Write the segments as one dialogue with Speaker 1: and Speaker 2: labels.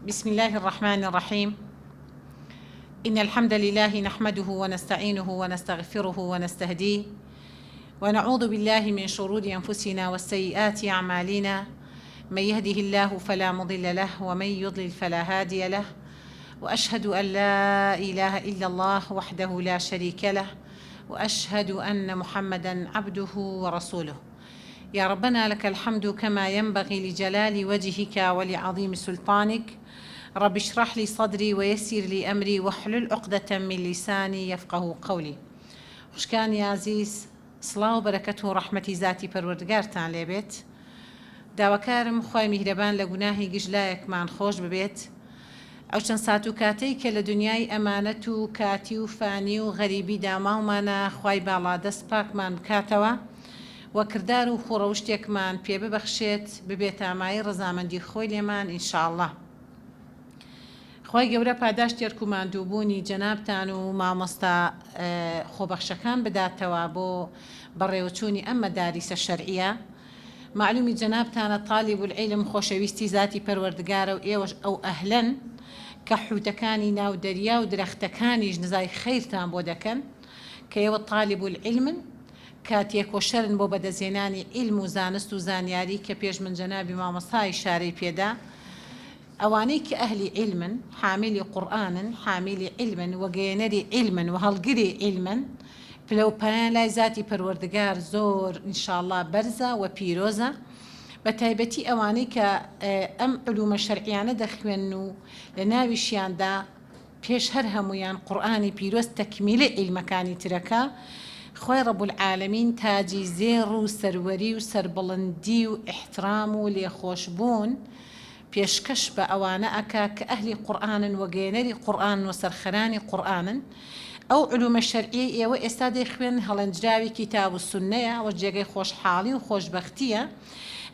Speaker 1: بسم اللە الرحمن الرحیم ان الحمد لله نحمده ونستعینه ونستغفره ونستهدیه ونعوذ بالله من شرور انفسنا وسیئات اعمالنا من يهده الله فلا مضل له ومن يضلل فلا هادي له واشهد ان لا اله الا الله وحده لا شريك له واشهد ان محمدا عبده ورسوله يا ربنا لك الحمد كما ينبغي لجلال وجهك ولعظيم سلطانك رب اشرح لي صدري ويسر لي أمري واحلل عقدة من لساني يفقه قولي خوشکانی ئازیز سڵاو بەرەکەت و ڕەحمەتی زاتی پەروەردگارتان لێ بێت داواکارم خوای میهرەبان لە گوناهی گشت لایەکمان خۆش ببێت ئەو چەند سات و کاتەی کە لە دونیای ئەمانەت و کاتی و فانی و غەریبیدا ماومانە خوای باڵادەست پاکمان بکاتەوە و کردار و خووڕەوشتێکمان پێ ببەخشێت ببێتە مایەی ڕەزامەندی خۆی لێمان ان شاء اللە. خوای گەورە پاداشتی ئەرک و ماندووبوونی جەنابتان و مامۆستا خۆبەخشەکان بداتەوە بۆ بەڕێوەچوونی ئەم مەداریسە شەرعیە. مەعلومی جەنابتانە طالب العلم خۆشەویستی زاتی پەروەردگارە و ئێوەش ئەو ئەهلەن کە حوتەکانی ناو دەریا و درەختەکانیش نزای خەیرتان بۆ دەکەن کە ئێوە طالب العلمن کە تێکۆشەرن بۆ بەدەستهێنانی عیلم و زانست و زانیاری کە پێش من جەنابی مامۆستا ئیشارەی پێدا ئەوانەی کە ئەهلی عیلمن حامیلی قورئانن حامیلی عیلمن و گەیەنەری عیلمن و هەڵگری عیلمن پلە و پایان لای زاتی پەروەردگار زۆر ان شاء اللە بەرزە و پیرۆزە بە تایبەتی ئەوانەی کە ئەم علومە شەرعیانە دەخوێنن و لە ناویشیاندا پێش هەر هەموویان قورئانی پیرۆز تەکمیلەی عیلمەکانی ترەکە، خوای رب العالمین تاجی زێڕ و سەروەری و سەربڵندی و ئیحترام و لێخۆشبوون پێشکەش بە ئەوانە ئەکا کە ئەهلی قورئانن و گەیەنەری قورئانن و سەرخەرانی قورئانن. ئەو علومە شەرعیەی ئێوە ئێستا دەیخوێنن هەڵێنجراوی کیتاب و سوننەیە و جێگەی خۆشحاڵی و خۆشبەختیە.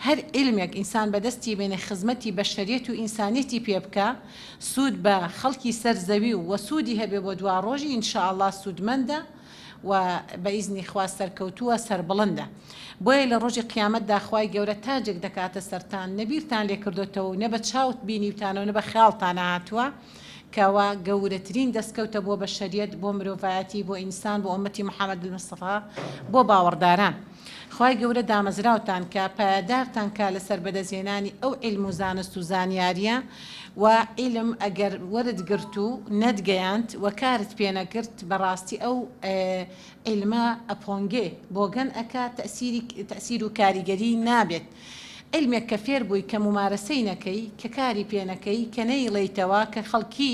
Speaker 1: هەر عیلمێک ئینسان بەدەستی بێنێ خزمەتی بەشەریەت و ئینسانیەتی پێ بکا سوود بە خەڵکی سەر زەوی و وە سوودی هەبێ بۆ دواڕۆژی ان شاء اللە سوودمەندە و بە ئیزنی خوا سەرکەوتووە سەربڵندە بۆیە لە ڕۆژی قیامەتدا خوای گەورە تاجێک دەکاتە سەرتان نە بیرتان لێ کردۆتەوە و نە بە چاوت بینیوتانە و نە بە خەیاڵتانا هاتووە کەوا گەورەترین دەستکەوتە بۆ بەشەریەت بۆ مرۆڤایەتی بۆ ئینسان بۆ ئوممەتی محمد المصطفی بۆ باوەڕداران. خوای گەورە دامەزراوتان کا پایەدارتان کا لەسەر بەدەستهێنانی ئەو عیلم و زانست و زانیاریە وە عیلم ئەگەر وەرت گرت و نەتگەیاند وە کارت پێ نەکرد بەڕاستی ئەو عیلمە ئەپۆنگێ بۆگەن ئەکا تەئسیری تەئسیر و کاریگەری نابێت عیلمێک کە فێر بووی کە مومارەسەی نەکەی کە کاری پێ نەکەی کە نەیڵێیتەوە کە خەڵکی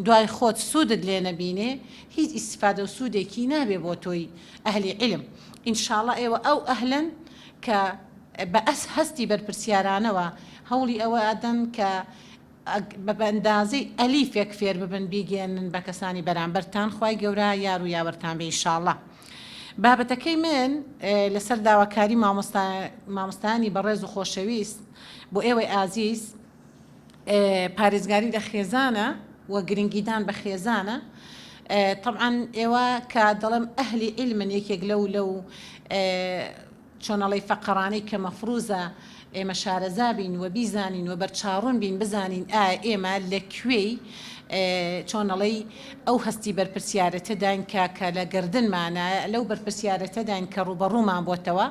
Speaker 1: دوای خۆت سوودت لێ نەبینێ هیچ ئیستیفادە و سوودێکی نابێ بۆ تۆی ئەهلی عیلم ان شاءاللە ئێوە ئەو ئەهلەن کە بە هەستی بەرپرسیارانەوە هەوڵی ئەوە ئەدەن کە بە ئەندازەی ئەلیفێک فێر ببن بیگەیەنن بە کەسانی بەرامبەرتان خوای گەورە یار و یاوەرتان بێ ان شاءاللە. بابەتەکەی من لەسەر داواکاری مامۆستا مامۆستایانی بەڕێز و خۆشەویست بۆ ئێوەی ئازیز پارێزگاری لە خێزانە و گرنگیدان بە خێزانە تەبعەن ئێوە کە دەڵێم ئەهلی عیلمن یەکێک لەو لەو چۆنەڵی فەقەرانەی کە مەفروزە ئێمە شارەزا بین و بیزانین و بەرچاوڕوون بین بزانین ئایا ئێمە لە کوێی چۆنەڵی ئەو هەستی بەرپرسیارێتەداین کە کە لە گەردنمانە، لەو بەرپرسیارێتەداین کە ڕووبەڕوومان بۆتەوە،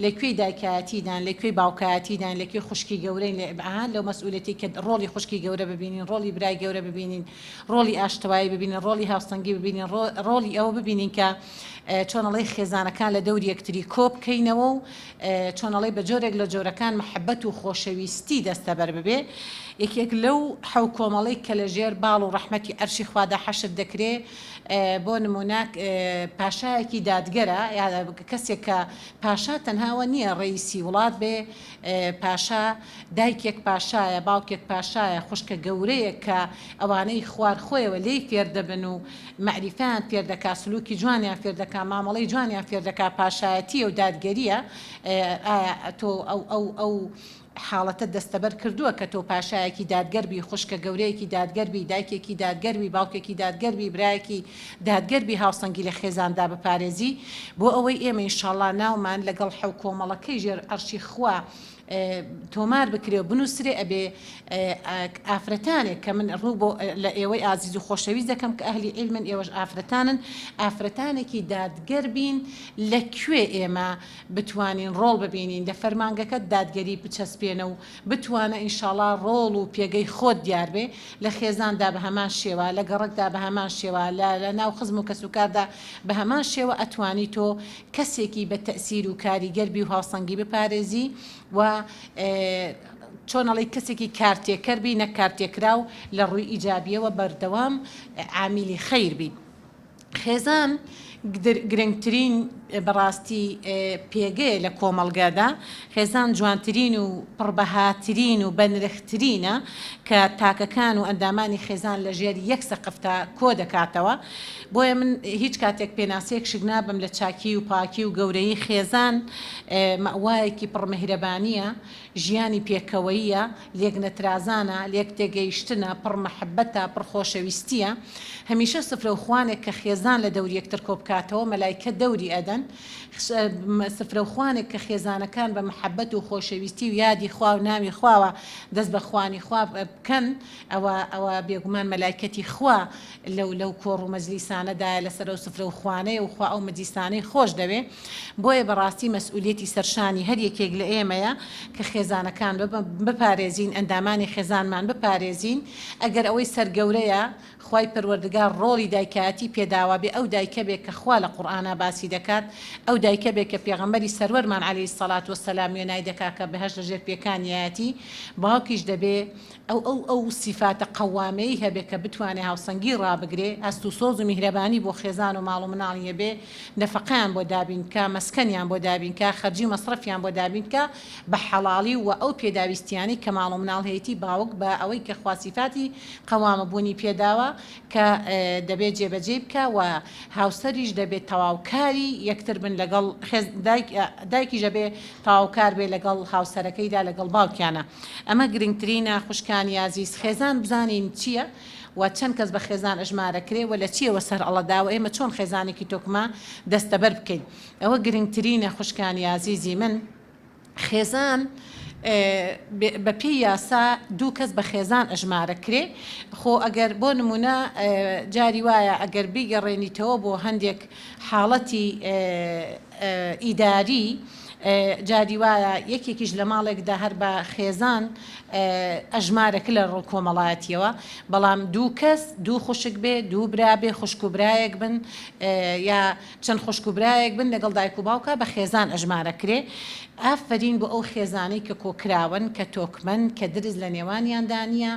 Speaker 1: لە کوێی دایکایەتیدان، لە کوێی باوکایەتیداین، لە کوێی خوشکی گەورەین، لە ئه لەو مەسئولیەتەی کە ڕۆڵی خوشکی گەورە ببینین، ڕۆڵی برای گەورە ببینین، ڕۆڵی ئاشتەوایی ببینین، ڕۆڵی هاوسەنگی ببینین، ڕۆڵی ئەوە ببینین کە چۆنەڵی خێزانەکان لە دەوری یەکتری کۆ بکەینەوە و چۆنەڵی بە جۆرێک لە جۆرەکان مەحەبەت و خۆشەویستی دەستەبەر ببێ. یەکێک لەو حەو کۆمەڵەی کە لە ژێر باڵ و ڕەحمەتی عەرشی خوادا حەشر دەکرێ، بۆ نموونە پاشایەکی دادگەرە یا کەسێک کە پاشا تەنها ئەوە نییە ڕەئیسی وڵات بێ، پاشا دایکێک پاشایە، باوکێک پاشایە، خوشکە گەورەیەک کە ئەوانەی خوار خۆیەوە لێی فێر دەبن و مەعریفەیان فێر دەکا، سلوکی جوانیان فێر دەکا، مامەڵەی جوانیان فێر دەکا، پاشایەتییە و دادگەرییە، ئایا تۆ ئەو ئەو ئەو حاڵەتەت دەستەبەر کردووە کە تۆ پاشایەکی دادگەر بی، خوشکە گەورەیەکی دادگەر بی، دایکێکی دادگەر بی، باوکێکی دادگەر بی، برایەکی دادگەر بی، هاوسەنگی لە خێزاندا بپارێزی، بۆ ئەوەی ئێمە ئینشاڵڵا ناومان لەگەڵ حەو کۆمەڵەکەی ژێر عەرشی خوا. تۆمار بکرێ و بنووسرێ ئەبێ ئافرەتانێک کە من ڕوو بۆ لە ئێوەی ئازیز و خۆشەویست دەکەم کە ئەهلی عیلمن ئێوەش ئافرەتانن ئافرەتانێکی دادگەر بین لە کوێ ئێمە بتوانین ڕۆڵ ببینین لە فەرمانگەکەت دادگەری بچەسپێنە و بتوانە ئینشاڵا ڕۆڵ و پێگەی خۆت دیار بێ لە خێزاندا بە هەمان شێوە لە گەڕەکدا بە هەمان شێوە لە لە ناو خزم و کەسوکاردا بە هەمان شێوە ئەتوانی تۆ کەسێکی بە تەئسیر و کاریگەر بی و هاوسەنگی بپارێزی و چۆن ئەڵێی کەسێکی کارتێکەر بی نەک کارتێکراو لە ڕووی ئیجابیەوە بەردەوام عامیلی خەیر بی. خێزان گرنگترین بەڕاستی پێگەیە لە کۆمەڵگادا، خێزان جوانترین و پڕبەهاترین و بەنرخترینە کە تاکەکان و ئەندامانی خێزان لەژێر یەک سەقفتا کۆدەکاتەوە، بۆیە من هیچ کاتێک پێناسەیەک شک نابەم لە چاکی و پاکی و گەورەیی خێزان، مەئوایەکی پڕ میهرەبانییە، ژیانی پێکەوەییە، لێکنەترازانە، لێکتێگەیشتنە، پڕ مەحەبەتە، پڕ خۆشەویستییە. هەمیشە سفرە و خوانێک کە خێزان لە دەوری یەکتر کۆبکاتەوە، مەلایکە دەوری ئەدەن. سفرە و خوانێک کە خێزانەکان بە مەحەبەت و خۆشەویستی و یادی خوا و ناوی خواوە دەست بە خوانی خوا بکەن، ئەوە ئەوە بێگومان مەلایکەتی خوا لەو لەو کۆڕ و مەجلیسانەدایە لەسەر ئەو سفرە و خوانەیە و خوا ئەو مەجلیسانەی خۆش دەوێ. بۆیە بەڕاستی مەسئولیەتی سەرشانی هەر یەکێک لە ئێمەیە کە خێزانەکان بپارێزین، ئەندامانی خێزانمان بپارێزین، ئەگەر ئەوەی سەرگەورەیە خوای پەروەردگار ڕۆڵی دایکایەتی پێداوە بێ ئەو دایکە بێ کە خوا لە قورئانا باسی دەکات، ئەو دایکە بێ کە پێغەمبەری سەروەرمان علیە الصلوە والسلام وێنای دەکا کە بەهەشت لە ژێر پێکانیایەتی، باوکیش دەبێ ئەو ئەو ئەو سیفاتە قەوامەیەی هەبێ کە بتوانێ هاوسەنگی ڕابگرێ، هەست و سۆز و میهرەبانی بۆ خێزان و ماڵ و مناڵی هەبێ، نەفەقەیان بۆ دابین بکا، مەسکەنیان بۆ دابین کا، خەرجی و مەسرەفیان بۆ دابین بکا بە حەڵاڵی و ئەو پێداویستیانەی کە ماڵ و مناڵ هەیەتی باوک بە ئەوەی کە خوا سیفاتی قەوامە بوونی پێداوە کە دەبێ جێبەجێی بکا و هاوسەریش دەبێ تەواوکاری یەکتر بن لەگەڵ خێز دایک دایکیش ئەبێ تەواوکار بێ لەگەڵ هاوسەرەکەیدا لەگەڵ باوکیانا. ئەمە گرنگترینە خوشکانی ئازیز خێزان بزانین چیە و چەند کەس بە خێزان ئەژمارەکرێ و لە چیەوە سەر ئەڵەدا و ئێمە چۆن خێزانێکی تۆکمە دەستەبەر بکەین ئەوە گرنگترینە خوشکانی ئازیزی من خێزان بە پێی یاسا دوو کەس بە خێزان ئەژمارەکرێ خۆ ئەگەر بۆ نمونە جاری وایە ئەگەر بیگەڕێنیتەوە بۆ هەندێک حاڵەتی ئیداری، جاری وایە یەکێکیش لە ماڵێکدا هەر بە خێزان ئەژمارەک لە ڕووی کۆمەڵایەتیەوە، بەڵام دوو کەس، دوو خوشک بێ، دوو برا بێ، خوشک و برایەک بن یا چەند خوشک و برایەک بن لەگەڵ دایک و باوکا بە خێزان ئەژمارەکرێ. ئافەرین بۆ ئەو خێزانەی کە کۆکراون، کە تۆکمەن، کە درز لە نێوانیاندا نییە،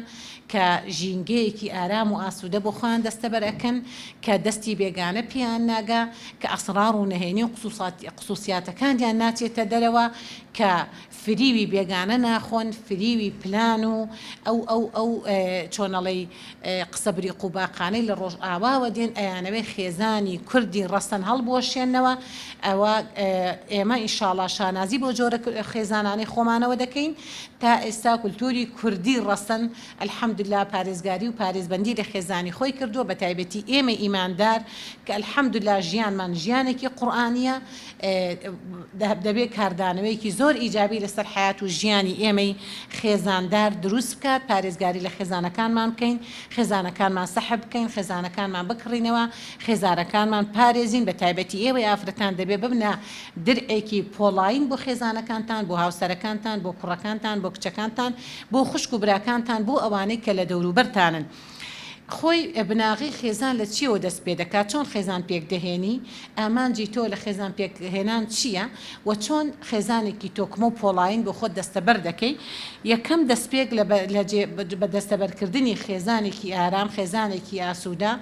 Speaker 1: کە ژینگەیەکی ئارام و ئاسوودە بۆ خۆیان دەستەبەر ئەکەن، کە دەستی بێگانە پێیان ناگا، کە ئەسڕاڕ و نەهێنی و قسوسیاتەکانیان ناچێتە دەرەوە، کە فریوی بێگانە ناخۆن، فریوی پلان و ئەو ئەو ئەو چۆن ئەڵێی قسە بریق و باقانەی لە ڕۆژئاواوە دێن ئەیانەوێ خێزانی کوردی ڕەسەن هەڵبوەشێننەوە، ئەوە ئێمە ئینشاڵا شانازی بەو جۆرە خێزانانەی خۆمانەوە دەکەین. تا ئێستا کولتوری کوردی ڕەسەن الحمدللە پارێزگاری و پارێزبەندی لە خێزانی خۆی کردووە بەتایبەتی ئێمەی ئیماندار کە الحمدللە ژیانمان ژیانێکی قورئانیە دەبێ کاردانەوەیەکی زۆر ئیجابی لەسەر حەیات و ژیانی ئێمەی خێزاندار دروست بکات پارێزگاری لە خێزانەکانمان بکەین خێزانەکانمان سەحب بکەین خێزانەکانمان بکڕینەوە خێزانەکانمان پارێزین بەتایبەتی ئێوەی ئافرەتان دەبێ ببنە درعێکی پۆڵایین بۆ خێزانەکانتان، بۆ هاوسەرەکانتان، بۆ کوڕەکانتان، بۆ کچەکانتان، بۆ خوشک و براکانتان، بۆ ئەوانەی کە لە دەوروبەرتانن. خۆی بناغەی خێزان لە چییەوە دەست پێ دەکات؟ چۆن خێزان پێک دەهێنی؟ ئامانجی تۆ لە خێزان پێک هێنان چییە؟ و چۆن خێزانێکی تۆکمە و پۆڵایین بۆ خۆت دەستەبەر دەکەی؟ یەکەم دەستپێک لە لە جێ بە دەستەبەرکردنی خێزانێکی ئارام، خێزانێکی ئاسوودە،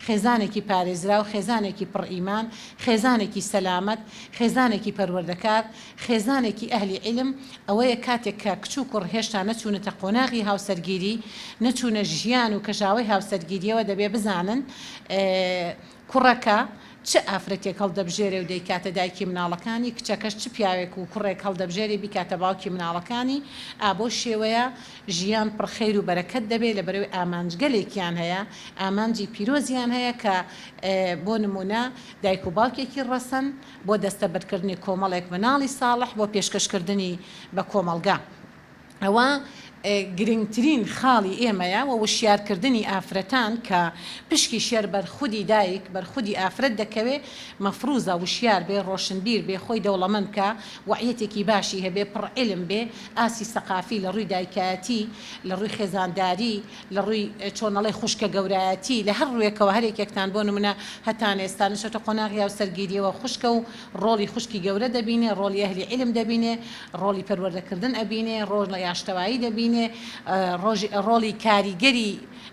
Speaker 1: خێزانێکی پارێزراو، خێزانێکی پڕ ئیمان، خێزانێکی سەلامەت، خێزانێکی پەروەردەکار، خێزانێکی ئەهلی عیلم، ئەوەیە کاتێک کە کچ و کوڕ هێشتا نەچوونەتە قۆناغی هاوسەرگیری، نەچوونە ژیان و کەژاوەی هاوسەرگیرییەوە دەبێ بزانن کوڕەکە چ ئافرەتێک هەڵدەبژێرێ و دەیکاتە دایکی مناڵەکانی، کچەکەش چ پیاوێک و کوڕێک هەڵدەبژێرێ بیکاتە باوکی مناڵەکانی، ئا بەو شێوەیە ژیان پڕ خەیر و بەرەکەت دەبێ لەبەرئەوەی ئامانجگەلێکیان هەیە، ئامانجی پیرۆزیان هەیە کە بۆ نموونە دایک و باوکێکی ڕەسەن بۆ دەستەبەرکردنی کۆمەڵێک مناڵی ساڵح بۆ پێشکەشکردنی بە کۆمەڵگا. ئەوە گرنگترین خاڵی ئێمەیە و وشیارکردنی ئافرەتان کە پشکی شێر بەر خودی دایک بەر خودی ئافرەت دەکەوێ مەفروزە وشیار بێ ڕۆشنبیر بێ خۆی دەوڵەمەند بکا وەعیەتێکی باشی هەبێ پڕ عیلم بێ ئاستی سەقافی لە ڕووی دایکایەتی لە ڕووی خێزانداری لە ڕووی چۆنەڵێ خوشکە گەورایەتی لە هەر ڕووێکەوە هەرێکێکتان بۆ نمونە هەتان ئێستا نەچۆتە قۆناغی هاوسەرگیریەوە خوشکە و ڕۆڵی خوشکی گەورە دەبینێ ڕۆڵی ئەهلی عیلم دەبینێ ڕۆڵی پەروەردەکردن ئەبینێ ڕۆڵی ئاشتەوایی دەبینێ ڕۆژی ڕۆڵی کاریگەری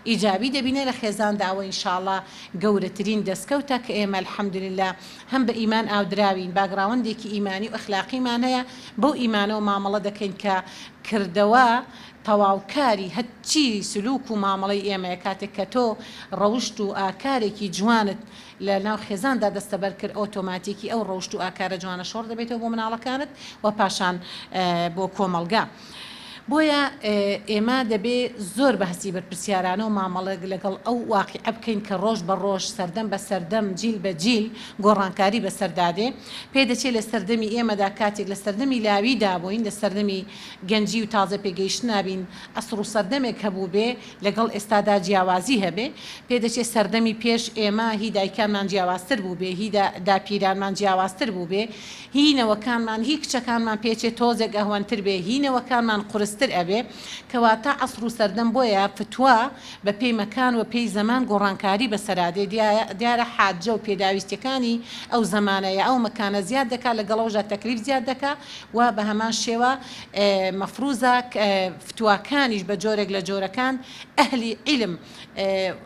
Speaker 1: ئیجابی دەبینێ لە خێزاندا ئەوە ان شاء اللە گەورەترین دەستکەوتە کە ئێمە الحمدللە هەم بە ئیمان ئاودراوین باگڕاوەندێکی ئیمانی و ئەخلاقیمان هەیە بەو ئیمانەوە مامەڵە دەکەین کە کردەوە تەواوکاری هەرچی سلوک و مامەڵەی ئێمەیە کاتێک کە تۆ ڕەوشت و ئاکارێکی جوانت لە ناو خێزاندا دەستەبەر کرد ئۆتۆماتیکی ئەو ڕەوشت و ئاکارە جوانە شۆڕ دەبێتەوە بۆ مناڵەکانت و پاشان بۆ کۆمەڵگا. بۆیە ئێمە دەبێ زۆر بە هەستی بەرپرسیارانەوە مامەڵە لەگەڵ ئەو واقیعە بکەین کە ڕۆژ بە ڕۆژ، سەردەم بە سەردەم، جیل بە جیل گۆڕانکاری بەسەردا دێ. پێدەچێ لە سەردەمی ئێمەدا کاتێک لە سەردەمی لاویدا بووین، لە سەردەمی گەنجی و تازە پێگەیشتنا بین، عەسڕ و سەردەمێک هەبووبێ لەگەڵ ئێستادا جیاوازی هەبێ. پێدەچێ سەردەمی پێش ئێمە هی دایکانمان جیاوازتر بووبێ، هی داپیرانمان جیاوازتر بووبێ، هی نەوەکانمان، هی کچەکانمان پێچێ تۆزێک ئەهوەنتر بێ، هی نەوەکانمان قورستر ئەبێ. کەواتە عەسڕ و سەردەم بۆیە فتوا بە پێی مەکان و پێی زەمان گۆڕانکاری بەسەرا دێ. دیارە حاجە و پێداویستیەکانی ئەو زەمانە یا ئەو مەکانە زیاد دەکا، لەگەڵ ئەوەشدا تەکلیف زیاد دەکا و بە هەمان شێوە مەفروزە فتواکانیش بە جۆرێک لە جۆرەکان ئەهلی عیلم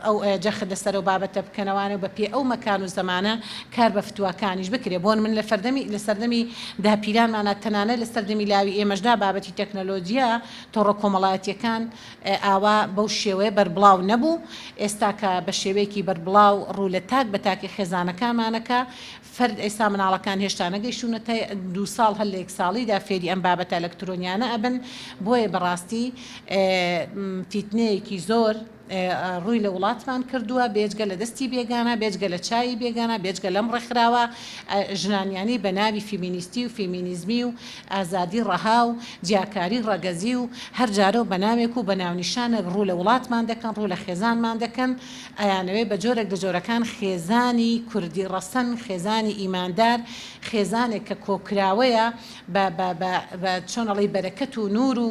Speaker 1: ئەو جەخت لەسەر ئەو بابەتە بکەنەوانە و بە پێ ئەو مەکان و زەمانە کار بە فتواکانیش بکرێ. بۆ من لە فەردەمی لە سەردەمی داپیرانمانا تەنانەت لە سەردەمی لاوی ئێمەشدا بابەتی تەکنەلۆجیا تۆڕە کۆمەڵایەتیەکان ئاوا بەو شێوەیە بەربڵاو نەبوو. ئێستا کە بە شێوەیەکی بەربڵاو ڕوو لە تاک بە تاکی خێزانەکانمانەکە فەرد ئێستا مناڵەکان هێشتا نەگەیشتوونەتە دووساڵ هەر لە یەک ساڵیدا فێری ئەم بابەتە ئەلەکترۆنیانە ئەبن بۆیە بەڕاستی فیتنەیەکی زۆر ڕووی لە وڵاتمان کردووە بێجگە لە دەستی بێگانە بێجگە لە چاوی بێگانە بێجگە لەم ڕێکخراوە ژنانیانەی بە ناوی فیمینیستی و فێمینیزمی و ئازادی ڕەها و جیاکاری ڕەگەزی و هەر جارەو بە ناوێک و بە ناونیشانێک ڕوو لە وڵاتمان دەکەن ڕوو لە خێزانمان دەکەن ئەیانەوێ بە جۆرێک لە جۆرەکان خێزانی کوردی ڕەسەن، خێزانی ئیماندار، خێزانێک کە کۆکراوەیە بە بە بە بە چۆن ئەڵێی بەرەکەت و نوور و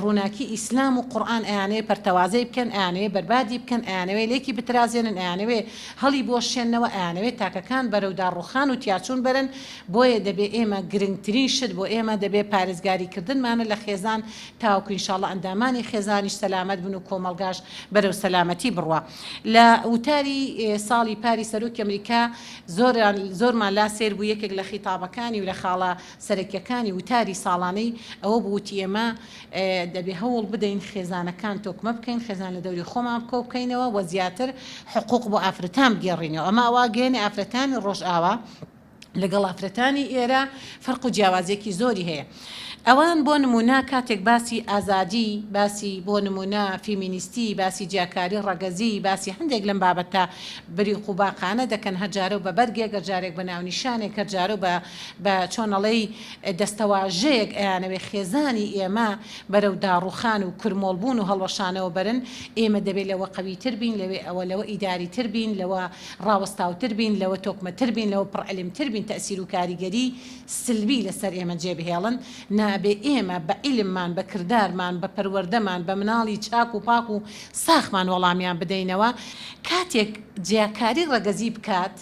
Speaker 1: ڕووناکی ئیسلام و قورئان ئەیانەوێ پەرتەوازەی بکەن، ئەیانەوێ بەربادی بکەن، ئەیانەوێ لێکی بترازێنن، ئەیانەوێ هەڵی بوەشێننەوە، ئەیانەوێ تاکەکان بەرەو داڕووخان و تیاچوون بەرن، بۆیە دەبێ ئێمە گرنگترین شت بۆ ئێمە دەبێ پارێزگاری کردنمانە لە خێزان تاوەکو ان شاءاللە ئەندامانی خێزانیش سەلامەت بن و کۆمەڵگاش بەرەو سەلامەتی بڕوا. لە وتاری ساڵی پاری سەرۆکی ئەمریکا زۆران زۆرمان لا سەیر بوو یەکێک لە خیتابەکانی و لە خاڵە سەرەکیەکانی وتاری ساڵانەی ئەوە بوو وتی ئێمە دەبێ هەوڵ بدەین خێزانەکان تۆکمە بکەین خێزان لە دەوری خۆمان کۆ بکەینەوە و زیاتر حقوق بۆ ئافرەتان بگێڕینەوە ئەمە ئەوە گەیەنێ ئافرەتانی ڕۆژئاوا لەگەڵ ئافرەتانی ئێرە فەرق و جیاوازیەکی زۆری هەیە. ئەوان بۆ نموونە کاتێک باسی ئازادی، باسی بۆ نموونە فیمینیستی، باسی جیاکاری ڕەگەزی، باسی هەندێک لەم بابەتە بریق و باقانە دەکەن هەر جارە و بە بەرگێک، هەر جارێک بە ناونیشانێک، هەر جارە و بە بە چۆن ئەڵێی دەستەواژەیەک ئەیانەوێ خێزانی ئێمە بەرەو داڕووخان و کرمۆڵ بوون و هەڵوەشانەوە بەرن، ئێمە دەبێ لەوە قەویتر بین، لەوێ ئەوە لەوە ئیداریتر بین، لەوە ڕاوەستاوتر بین، لەوە تۆکمەتر بین، لەوە پڕ عیلمتر بین، تەئسیر و کاریگەری سلبی لەسەر ئێمە جێ بهێڵن، نابێ ئێمە بە عیلممان، بە کردارمان، بە پەروەردەمان، بە مناڵی چاک و پاک و ساخمان وەڵامیان بدەینەوە. کاتێک جیاکاری ڕەگەزی بکات،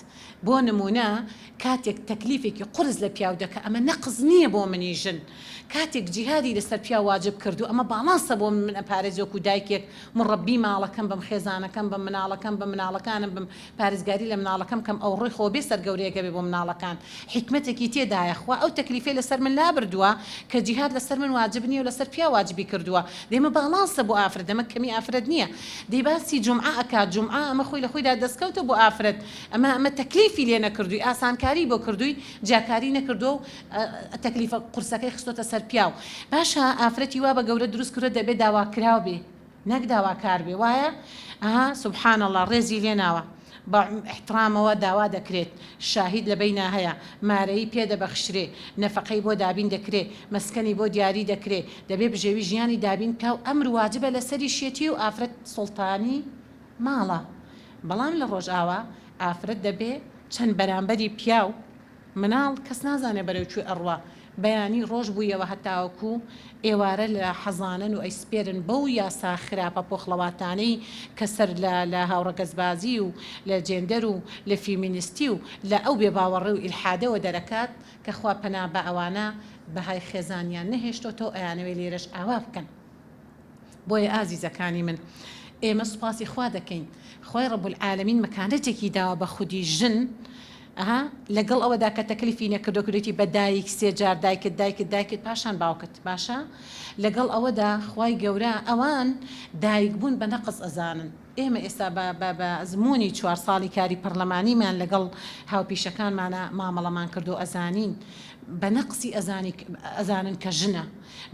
Speaker 1: بۆ نموونە. کاتێک تەکلیفێکی قورس لە پیاو دەکا ئەمە نەقس نییە بۆ منی ژن کاتێک جیهادی لەسەر پیاو واجب کردوو ئەمە باڵانسە بۆ من من ئەپارێزی وەکو دایکێک موڕەبی ماڵەکەم بم خێزانەکەم بم مناڵەکەم بم مناڵەکانم بم پارێزگاری لە مناڵەکەم کەم ئەوڕۆی خۆ بێ سەرگەورەیەک ئەبێ بۆ مناڵەکان حیکمەتێکی تێدایە خوا ئەو تەکلیفەی لەسەر من لابردووە کە جیهاد لەسەر من واجب نییە و لەسەر پیاو واجبی کردووە دەی ئەمە باڵانسە بۆ ئافرەت ئەمە کەمی ئافرەت نییە دەی باسی جومعە ئەکات جومعە ئەمە خۆی لە خۆیدا دەستکەوتە بۆ ئافرەت ئەمە ئەمە تەکلیفی لێ نەکردووی ئاسانکاری بۆ کردووی جیاکاری نەکردووە و تەکلیفە قورسەکەی خستۆتە سەر پیاو باشە ئافرەتی وا بە گەورە دروست کردوە دەبێ داواکراو بێ نەک داواکار بێ وایە ئەها سبحان اللە ڕێزی لێ ناوە بە ئیحترامەوە داوا دەکرێت شاهید لە بەینا هەیە مارەیی پێ دەبەخشرێ نەفەقەی بۆ دابین دەکرێ مەسکەنی بۆ دیاری دەکرێ دەبێ بژێوی ژیانی دابین بکا و ئەمر واجبە لەسەریشیەتی و ئافرەت سوڵتانی ماڵە بەڵام لە ڕۆژئاوا ئافرەت دەبێ چەند بەرامبەری پیاو مناڵ کەس نازانێ بەرەو کوێ ئەڕوا، بەیانی ڕۆژ بوویەوە هەتاوەکو ئێوارە لە حەزانەن و ئەیسپێرن بەو یاسا خراپە پۆخڵەواتانەی کە سەر لە لە هاوڕەگەزبازی و لە جێندەر و لە فیمینستی و لە ئەو بێباوەڕی و ئیلحادەوە دەرەکات کە خوا پەنا با ئەوانە بەهای خێزانیان نەهێشتۆتەوە ئەیانەوێ لێرەش ئاوا بکەن. بۆیە ئازیزەکانی من ئێمە سوپاسی خوا دەکەین خوای رب العالمین مەکانەتێکی داوە بە خودی ژن ئەها لەگەڵ ئەوەدا کە تەکلیفی نەکردو کردویتی بە دایک سێ جار دایکت دایکت دایکت پاشان باوکت باشە لەگەڵ ئەوەدا خوای گەورە ئەوان دایک بوون بە نەقس ئەزانن ئێمە ئێستا بە بە بە ئەزموونی چوار ساڵی کاری پەرلەمانیمان لەگەڵ هاوپیشەکانمانا مامەڵەمان کردو ئەزانین بە نەقسی ئەزانی ئەزانن کە ژنە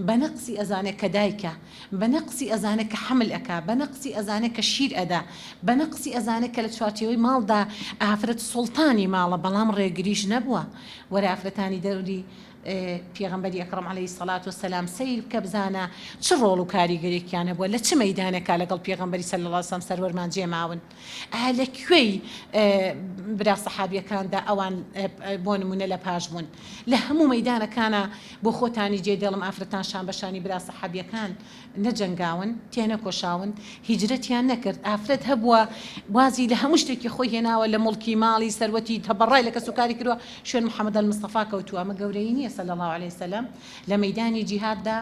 Speaker 1: بە نەقسی ئەزانێ کە دایکە بە نەقسی ئەزانێ کە حەمل ئەکا بە نەقسی ئەزانێ کە شیر ئەدا بە نەقسی ئەزانێ کە لە چوارچێوەی ماڵدا ئافرەت سوڵتانی ماڵە بەڵام ڕێگریش نەبووە وەرە ئافرەتانی دەوری پێغەمبەری ئەکڕەم علیە الصلوە والسلام سەیر بکە بزانە چ ڕۆڵ و کاریگەرێکیان هەبووە لە چ مەیدانێکا لەگەڵ پێغەمبەری صلی اللە علیە وسلم سەروەرمان جێ ماون ئایا لە کوێی برا سەحابیەکاندا ئەوان بۆ نمونە لە پاش بوون لە هەموو مەیدانەکانا بۆ خۆتانی جێ دێڵم ئافرەتان شان بە شانی برا سەحابیەکان نەجەنگاون، تێنەکۆشاون، هیجرەتیان نەکرد، ئافرەت هەبووە وازی لە هەموو شتێکی خۆی هێناوە لە موڵکی، ماڵی، سەروەتی، تەبەڕای لە کەسوکاری کردووە، شوێن محمد المصطفی کەوتووە، ئەمە گەورەیی نییە صلی اللە علیە وسلم، لە مەیدانی جیهاددا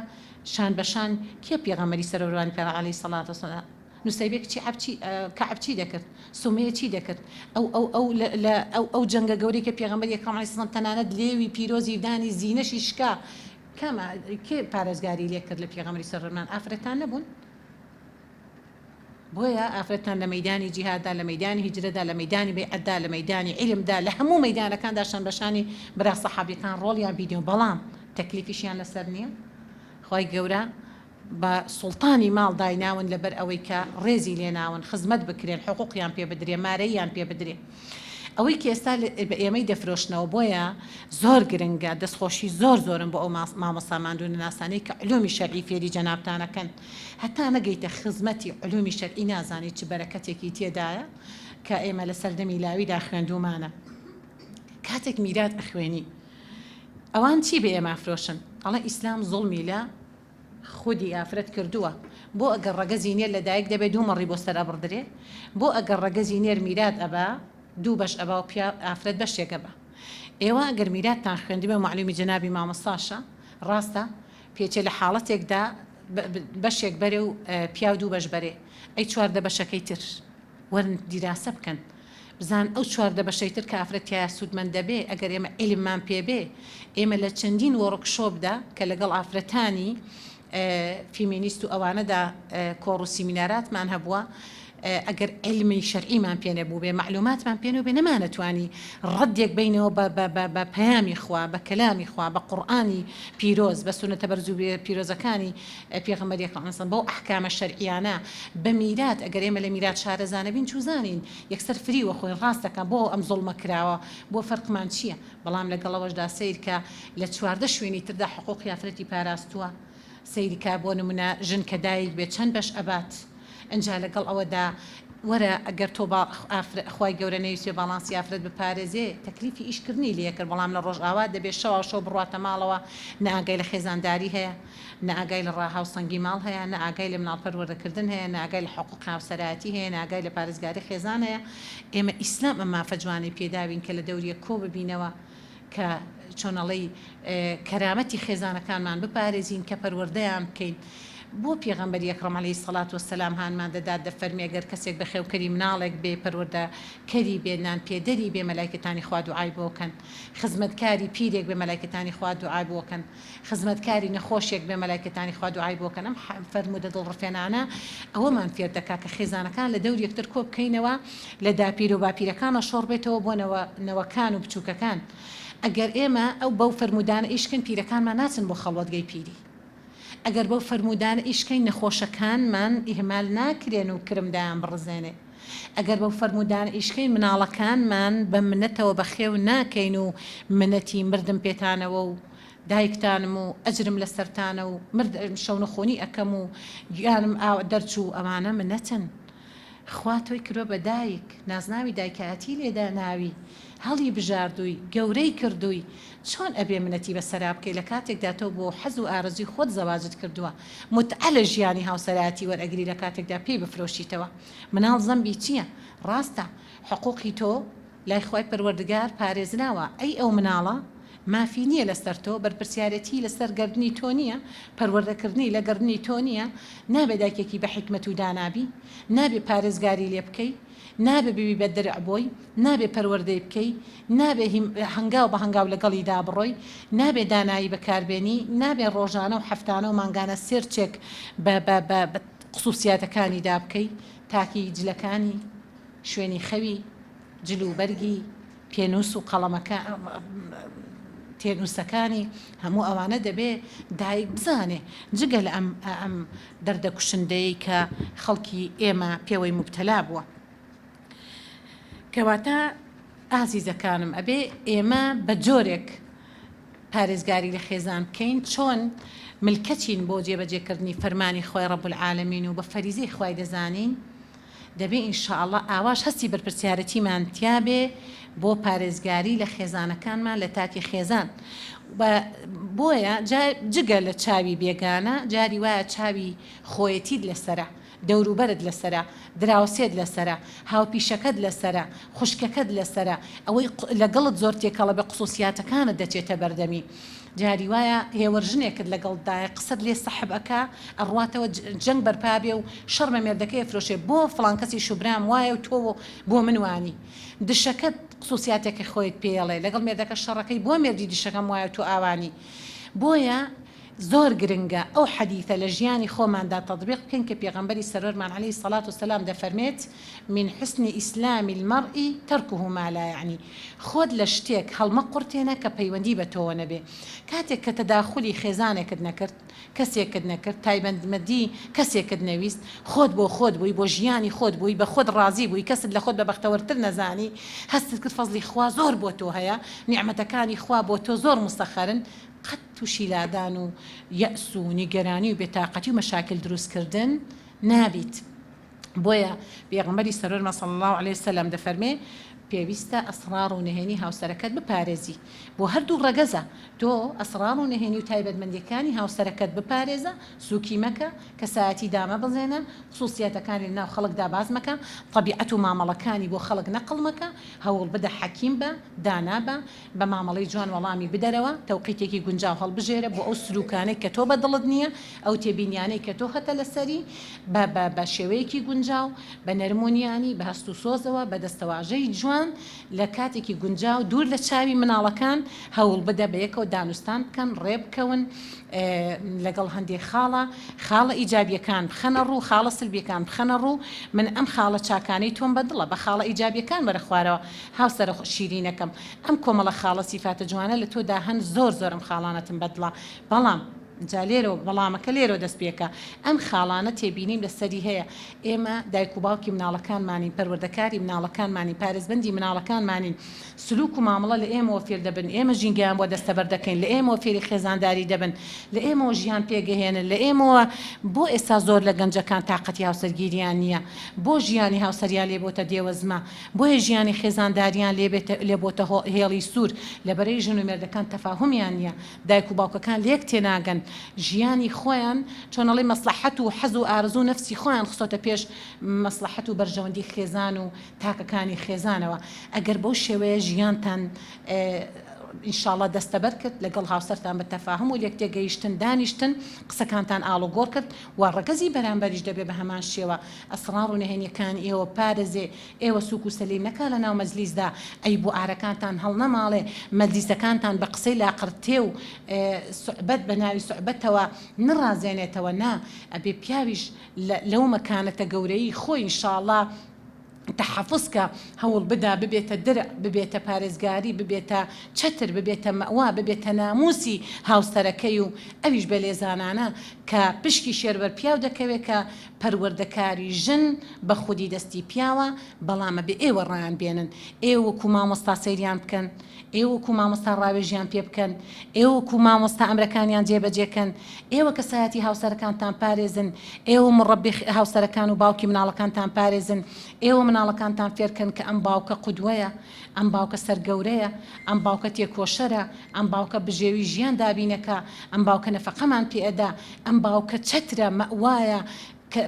Speaker 1: شان بە شان کێ پێغەمبەری سەرەوەروانی پێغەمبەر علیە الصلوة والسلام نوسەیبە کچی عەب چی کەعب چی دەکرد؟ سومەیە چی دەکرد؟ ئەو ئەو ئەو لە لە ئەو ئەو جەنگە گەورەی کە پێغەمبەری ئەکرەم علیە السلام تەنانەت لێوی پیرۆزی دانی زینەشی شکا کام کێ پارێزگاری لێ کرد لە پێغەمبەری سەرمان ئافرەتان نەبوون؟ بۆیە ئافرەتان لە مەیدانی جیهاددا لە مەیدانی هیجرەدا لە مەیدانی بەیعەتدا لە مەیدانی عیلمدا لە هەموو مەیدانەکاندا شان بە شانی برا سەحابیەکان ڕۆڵیان بینیوە بەڵام تەکلیفیشیان لەسەر نییە خوای گەورە بە سوڵتانی ماڵ دایناون لەبەر ئەوەی کە ڕێزی لێناون، خزمەت بکرێن، حقوقیان پێ بدرێ، مارەییان پێ بدرێ. ئەوەی کە ئێستا بە ئێمەی دەفرۆشنەوە بۆیە زۆر گرنگە، دەستخۆشی زۆر زۆرم بۆ ئەو مامۆستا ماندوونەناسانەی کە علومی شەرعی فێری جەنابتان ئەکەن. هەتا نەگەیتە خزمەتی علومی شەرعی نازانی چ بەرەکەتێکی تێدایە کە ئێمە لە سەردەمی لاویدا خوێندوومانە. کاتێک میرات ئەخوێنی ئەوان چی بە ئێمە ئەفرۆشن؟ ئەڵێن ئیسلام زوڵمی لە خودی ئافرەت کردووە، بۆ ئەگەر ڕەگەزی نێر لە دایک دەبێ دوو مەڕی بۆ سەر ئەبڕدرێ؟ بۆ ئەگەر ڕەگەزی نێر میرات ئەبا دوو بەش ئەبا و پیا ئافرەت بەشێک ئەبا؟ ئێوە ئەگەر میراتتان خوێندبێ و مەعلومی جەنابی مامۆستاشە ڕاستە پێچێ لە حاڵەتێکدا بەشێک بەرێ و پیاو دوو بەش بەرێ ئەی 14 بەشەکەی تر؟ وەرن دیراسە بکەن بزان ئەو 14 بەشەی تر کە ئافرەت تیایا سوودمەند دەبێ ئەگەر ئێمە عیلممان پێ بێ ئێمە لە چەندین وۆڕکشۆپدا کە لەگەڵ ئافرەتانی فیمینیست و ئەوانەدا کۆڕ و سیمیناراتمان هەبووە ئەگەر عیلمی شەرعیمان پێ نەبووبێ مەعلوماتمان پێ نەبووبێ نەمانەتوانی ڕەدێک بەینەوە بە بە بە بە پەیامی خوا بە کەلامی خوا بە قورئانی پیرۆز بە سوننەتە بەرز و پیرۆزەکانی پێغەمبەری ئەکرەم علیە سلام بەو ئەحکامە شەرعیانە بە میرات ئەگەر ئێمە لە میرات شارەزا نەبین چوزانین یەکسەر فریو ئەخۆین ڕاست دەکا بۆ ئەم زوڵمە کراوە بۆ فەرقمان چیە بەڵام لەگەڵ ئەوەشدا سەیرکە لە 14 شوێنی تردا حقوقی ئافرەتی پاراستووە سەیرکە بۆ نمونە ژن کە دایک بێت چەند بەش ئەبات ئنجا لەگەڵ ئەوەدا. وەرە ئەگەر تۆ با ئافرە خوای گەورە نەیویستبێ باڵانسی ئافرەت بپارێزێ تەکلیفی ئیش کردنی لێ کرد بەڵام لە ڕۆژئاوا دەبێ شەواو شەو بڕواتە ماڵەوە نە ئاگای لە خێزانداری هەیە نە ئاگای لە ڕاهاوسەنگی ماڵ هەیە نە ئاگای لە مناڵ پەروەردە کردن هەیە نە ئاگای لە حقوقی هاوسەرایەتی هەیە نە ئاگای لە پارێزگاری خێزان هەیە ئێمە ئیسلام ئەم مافە جوانەی پێداوین کە لە دەوریەک کۆ ببینەوە کە چۆن ئەڵێی کەرامەتی خێزانەکانمان بپارێزین کە پەروەردەیان بکەین بۆ پێغەمبەری ئەکڕەم علیە سەڵات وسلام هانمان دەدات دەفەرمێ گەر کەسێک بەخێوکەری مناڵێک بێ پەروەردە کەری بێ نان پێدەری بێ مەلایکەتانی خوا دوعای بۆ کەن خزمەتکاری پیرێک بێ مەلایکەتانی خوا دوعای بۆ کەن خزمەتکاری نەخۆشێک بێ مەلایکەتانی خوا دوعای بۆ کەن ئەم فەرموودە دڵڕفێنانە ئەوەمان فێر دەکا کە خێزانەکان لە دەور یەکتر کۆ بکەینەوە لە داپیر و باپیرەکانە شۆڕ بێتەوە بۆ نەوە نەوەکان و بچووکەکان ئەگەر ئێمە ئەو بەو فەرموودانە ئیش کەین پیرەکانمان ناچن بۆ خەڵوەتگەی پیری ئەگەر بەو فەرموودانە ئیش کەین نەخۆشەکانمان ئیهمال ناکرێن و کرم دایان بڕزێنێ. ئەگەر بەو فەرموودانە ئیش کەین مناڵەکانمان بە منەتەوە بەخێو ناکەین و منەتی مردم پێتانەوە و دایکتانم و ئەجرم لەسەرتانە و مردم شەونخونی ئەکەم و گیانم ئاو دەرچوو ئەمانە منەتن خوا تۆی کردوە بە دایک نازناوی دایکایەتی لێ داناوی هەڵی بژاردووی گەورەی کردووی چۆن ئەبێ منەتی بەسەرا بکەی لە کاتێکدا تۆ بۆ حەز و ئارەزووی خۆت زەواجت کردووە موتعە لە ژیانی هاوسەرایەتی وەرئەگری لە کاتێکدا پێی بفرۆشیتەوە مناڵ زەمبی چیە ڕاستە حقوقی تۆ لای خوای پەروەردگار پارێزراوە ئەی ئەو مناڵە مافی نیە لەسەر تۆ بەرپرسیارێتی لەسەر گەردنی تۆ نیە پەروەردەکردنی لە گەردنی تۆ نیە نابێ دایکێکی بە حیکمەت و دانا بی نابێ پارێزگاری لێ بکەی نابێ ببی بە درع بۆی، نابێ پەروەردەی بکەی، نابێ هەنگاو بە هەنگاو لەگەڵیدا بڕۆی، نابێ دانایی بەکاربێنی، نابێ ڕۆژانە و هەفتانە و مانگانە سێرچێک بە بە بە خسوسیاتەکانیدا بکەی، تاکی جلەکانی، شوێنی خەوی، جل و بەرگی، پێنووس و قەڵەمەکە تێنووسەکانی، هەموو ئەوانە دەبێ دایک بزانێ، جگە لە ئەم ئەم دەردە کوشندەیەی کە خەڵکی ئێمە پێوەی موبتەلا بووە. کەواتە ئازیزەکانم ئەبێ ئێمە بە جۆرێک پارێزگاری لە خێزان بکەین چۆن ملکەچین بۆ جێبەجێکردنی فەرمانی خوای رب العالمین و بە فەریزەی خوای دەزانین، دەبێ ان شاء اللە ئاواش هەستی بەرپرسیارەتیمان تیابێ بۆ پارێزگاری لە خێزانەکانمان لە تاکی خێزان و بۆیە جا جگە لە چاوی بێگانە جاری وایە چاوی خۆیەتیت لەسەرە دەوروبەرت لەسەرە دراوسێت لەسەرە هاوپیشەکەت لەسەرە خوشکەکەت لەسەرە ئەوەی لەگەڵت زۆر تێکەڵە بە قسوسیاتەکانت دەچێتە بەردەمی جاری وایە هێوەر ژنێکت لەگەڵتدایە قسەت لێ سەحب ئەکا ئەڕواتەوە جەنگ بەرپا بێ و شەڕ بە مێردەکەی ئەفرۆشێ بۆ فڵان کەسی شوبرام وایە و تۆ بۆ من وانی دشەکەت قسوسیاتێکی خۆیت پێیەڵێ لەگەڵ مێردەکە شەڕەکەی بۆ مێردی دشەکەم وایە و تۆ ئاوانی بۆیە زۆر گرنگە ئەو حەدیثە لە ژیانی خۆماندا تەطبیق بکەین کە پێغەمبەری سەروەرمان علیە الصلوة والسلام دەفەرمێت، من حسن اسلام المرء ترکه ما لا یعنی، خۆت لە شتێک هەڵمەقورتێنە کە پەیوەندی بە تۆوە نەبێ. کاتێک کە تەداخولی خێزانێکت نەکرد، کەسێکت نەکرد، تایبەتمەندی کەسێکت نەویست، خۆت بۆ خۆت بووی، بۆ ژیانی خۆت بووی، بە خۆت ڕازی بووی، کەست لە خۆت بە بەختەوەرتر نەزانی، هەستت کرد فەزڵی خوا زۆر بۆ تۆ هەیە، نیعمەتەکانی خوا بۆ تۆ زۆر موسەخەرن، قەت تووشی لادان و یەئس و نیگەرانی و بێتاقەتی و مەشاکیل دروست کردن نابیت. بۆیە پێغەمبەری سەروەرمان صلی اللە علیە وسلم دەفەرمێ، پێویستە ئەسڕاڕ و نهێنی هاوسەرەکەت بپارێزی، بۆ هەردوو ڕەگەزە، تۆ ئەسڕاڕ و نهێنی و تایبەتمەندیەکانی هاوسەرەکەت بپارێزە، سوکی مەکە، کەسایەتی دامەبەزێنە، خسوسیاتەکانی لەناو خەڵکدا باس مەکە، تەبیعەت و مامەڵەکانی بۆ خەڵک نەقڵ مەکە، هەوڵبدە حەکیم بە، دانا بە، بە مامەڵەی جوان وەڵامی بدەرەوە، تەوقیتێکی گونجاو هەڵبژێرە بۆ ئەو سلوکانەی کە تۆ بە دڵت نییە، ئەو تێبینیانەی کە تۆ هەتە لەسەری، بە بە بە شێوەیەکی گونجاو، بە نەرم و نیانی، بە هەست و سۆزەوە، بە دەستەواژەی جوان، لە کاتێکی گونجاو، دوور لە چاوی مناڵەکان، هەوڵ بدە بە یەکەوە دانوستان بکەن، ڕێ بکەون لەگەڵ هەندێ خاڵە، خاڵە ئیجابیەکان بخەنە ڕوو، خاڵە سلبیەکان بخەنە ڕوو، من ئەم خاڵە چاکانەی تۆم بە دڵە، بە خاڵە ئیجابیەکان وەرە خوارەوە، هاوسەرە شیرینەکەم ئەم کۆمەڵە خاڵە سیفاتە جوانە لە تۆدا هەن زۆر زۆر ئەم خاڵانەتم بەدڵە بەڵام. جا لێرەوە بەڵامەکە لێرەوە دەست پێکا ئەم خاڵانە تێبینیم لەسەری هەیە ئێمە دایک و باوکی مناڵەکانمانین پەروەردەکاری مناڵەکانمانین پارێزبەندی مناڵەکانمانین سلوک و مامەڵە لە ئێمەوە فێر دەبن ئێمە ژینگەیان بۆ دەستەبەر دەکەین لە ئێمەوە فێری خێزانداری دەبن لە ئێمەوە ژیان پێگەهێنن لە ئێمەوە بۆ ئێستا زۆر لە گەنجەکان تاقەتی هاوسەرگیریان نییە بۆ ژیانی هاوسەریان لێ بۆتە دێوەزمە بۆیە ژیانی خێزانداریان لێ بێتە لێ بۆتە هێڵی سوور لەبەرەی ژن و مێردەکان تەفاهومیان نییە دایک و باوکەکان لێک تێناگەن ژیانی خۆیان چۆن ئەڵێی مەسڵەحەت و حەز و ئارەزوو نەفسی خۆیان خستۆتە پێش مەسڵەحەت و بەرژەوەندی خێزان و تاکەکانی خێزانەوە ئەگەر بەو شێوەیە ژیانتان ان شاءاللە دەستەبەر کرد لەگەڵ هاوسەرتان بە تەفاهم و لێکتێگەیشتن دانیشتن قسەکانتان ئاڵوگۆڕ کرد و ڕەگەزی بەرامبەریش دەبێ بە هەمان شێوە ئەسڕاڕ و نهێنیەکانی ئێوە بپارێزێ ئێوە سوک و سەلیم نەکا لە ناو مەجلیسدا عەیب و عارەکانتان هەڵنەماڵێ مەجلیسەکانتان بە قسەی لاقرتێ و سوعبەت بە ناوی سوعبەتەوە نڕازێنێتەوە نا ئەبێ پیاویش لەو مەکانەتە گەورەی خۆی ان شاءاللە تەحەفوز کە هەوڵ بدا ببێتە درع، ببێتە پارێزگاری، ببێتە چەتر، ببێتە مەئوا، ببێتە ناموسی هاوسەرەکەی و ئەویش بە لێزانانە کە پشکی شێر بەر پیاو دەکەوێ کە پەروەردەکاری ژن بە خودی دەستی پیاوە، بەڵام ئەبێ ئێوە ڕایان بێنن، ئێوە وەکو مامۆستا سەیریان بکەن، ئێوە وەکو مامۆستا ڕاوێژیان پێ بکەن، ئێوە وەکو مامۆستا ئەمرەکانیان جێبەجێ کەن، ئێوە کەسایەتی هاوسەرەکانتان پارێزن، ئێوە مڕەبی هاوسەرەکان و باوکی مناڵەکانتان پارێزن، ئێوە مناڵەکانتان فێرکەن کە ئەم باوکە قودوەیە، ئەم باوکە سەرگەورەیە، ئەم باوکە تێکۆشەرە، ئەم باوکە بژێوی ژیان دابینەکا، ئەم باوکە نەفەقەمان پێ ئەدا، ئەم باوکە چەترە، مەئوایە، کە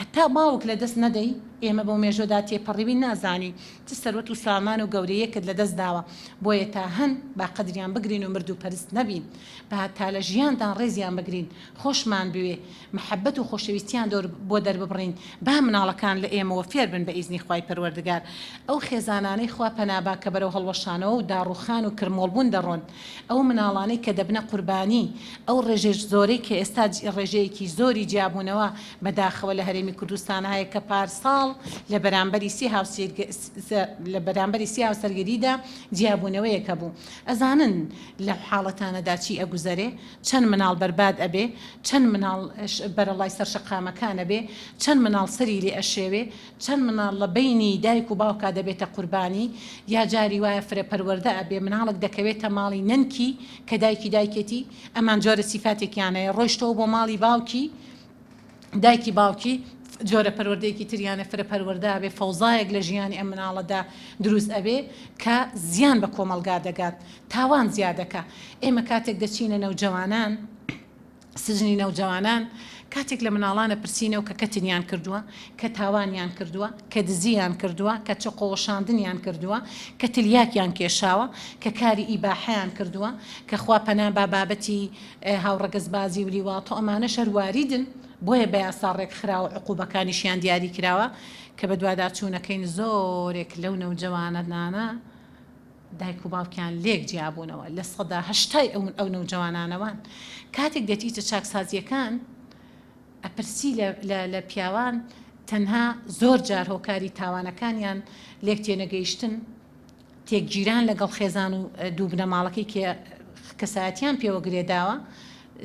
Speaker 1: هەتا باوک لە دەست نەدەی، ئێمە بەو مێژوەدا تێپەڕیوین نازانین چ سەروەت و سامان و گەورەیەکت لە دەست داوە، بۆیە تا هەن با قەدریان بگرین و مردوو پەرست نەبین، با تا لە ژیاندان ڕێزیان بگرین، خۆشمان بوێ، مەحەبەت و خۆشەویستیان دۆر بۆ دەرببڕین، با مناڵەکان لە ئێمەوە فێر بن بە ئیزنی خوای پەروەردگار. ئەو خێزانانەی خوا پەنا با کە بەرەو هەڵوەشانەوە و داڕوخان و کرمۆڵ بوون دەڕۆن، ئەو مناڵانەی کە دەبنە قوربانی، ئەو ڕێژەی زۆرەی کە ئێستا ڕێژەیەکی زۆری جیابوونەوە بە داخەوە لە هەرێمی کوردستان هەیە کە پارساڵ لە بەرامبەری سێ لە بەرامبەری سێ هاوسەرگیریدا جیابوونەوەیەک هەبوو. ئەزانن لەو حاڵەتانەدا چی ئەگوزەرێ؟ چەند مناڵ بەرباد ئەبێ؟ چەند مناڵ بەرەڵای سەر شەقامەکان ئەبێ؟ چەند مناڵ سەری لێ ئەشێوێ؟ چەند مناڵ لە بەینی دایک و باوکا دەبێتە قوربانی؟ یا جاری وایە فرە پەروەردە ئەبێ مناڵک دەکەوێتە ماڵی نەنکی کە دایکی دایکێتی ئەمان جۆرە سیفاتێکیان هەیە ڕۆیشتەوە بۆ ماڵی باوکی دایکی باوکی جۆرە پەروەردەیەکی تریانە فرە پەروەردە ئەبێ فەوزایەک لە ژیانی ئەم مناڵەدا دروست ئەبێ کە زیان بە کۆمەڵگا دەگات تاوان زیادەکا ئێمە کاتێک دەچینە نەوجەوانان سجنی نەوجەوانان کاتێک لە مناڵان ئەپرسینەوە کە کەتنیان کردووە، کە تاوانیان کردووە، کە دزییان کردووە، کە چەقۆوەشاندنیان کردووە، کە تلیاکیان کێشاوە، کە کاری ئیباحەیان کردووە، کە خوا پەنا با بابەتی هاوڕەگەزبازی و لیواط و ئەمانەش هەر واریدن، بۆیە بە یاسا ڕێکخراوە عقوبەکانیشیان دیاری کراوە، کە بەدواداچوونەکەین زۆرێک لەو نەوجەوانانە دایک و باوکیان لێک جیابوونەوە لە سەدا هەشتای ئەو ئەو نەوجەوانانە وان کاتێک دێتیتە چاکسازیەکان ئەپرسی لە لە لە پیاوان تەنها زۆر جار هۆکاری تاوانەکانیان لێک تێنەگەیشتن تێکگیران لەگەڵ خێزان و دوو بنەماڵەکەی کێ کەسایەتیان پێوە گرێداوە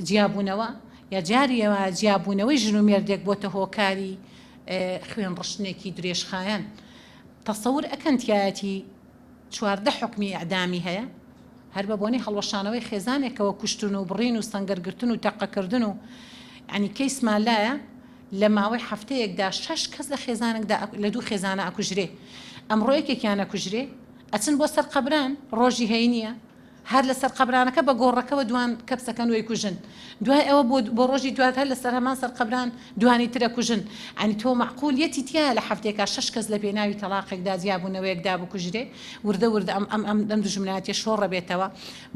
Speaker 1: جیابوونەوە یا جاریەوە جیابوونەوەی ژن و مێردێک بۆتە هۆکاری خوێن ڕشتنێکی درێژخایەن تەسەور ئەکەن تایەتی 14 حوکمی ئیعدامی هەیە هەر بە بۆنەی هەڵوەشانەوەی خێزانێکەوە کوشتن و بڕین و سەنگەرگرتن و تەقەکردن و یانی کەیسمان لایە لە ماوەی هەفتەیەکدا شەش کەس لە خێزانێکدا لە دوو خێزانە ئەکوژرێ ئەمڕۆ یەکێکیان ئەکوژرێ ئەچن بۆ سەر قەبران ڕۆژی هەینیە هەر لەسەر قەبرانەکە بە گۆڕەکەوە دوان کەپسەکەن و ئەیکوژن دوای ئەوە بۆ بۆ ڕۆژی دوات هەر لەسەر هەمان سەر قەبران دوانی تر ئەکوژن یانی تۆ مەعقولیەتی تیایە لە هەفتەیەکا شەش کەس لە پێناوی تەڵاقێکدا جیابوونەوەیەکدا بکوژرێ وردە وردە ئەم ئەم ئەم ئەم دوژمنایەتیە شۆڕەبێتەوە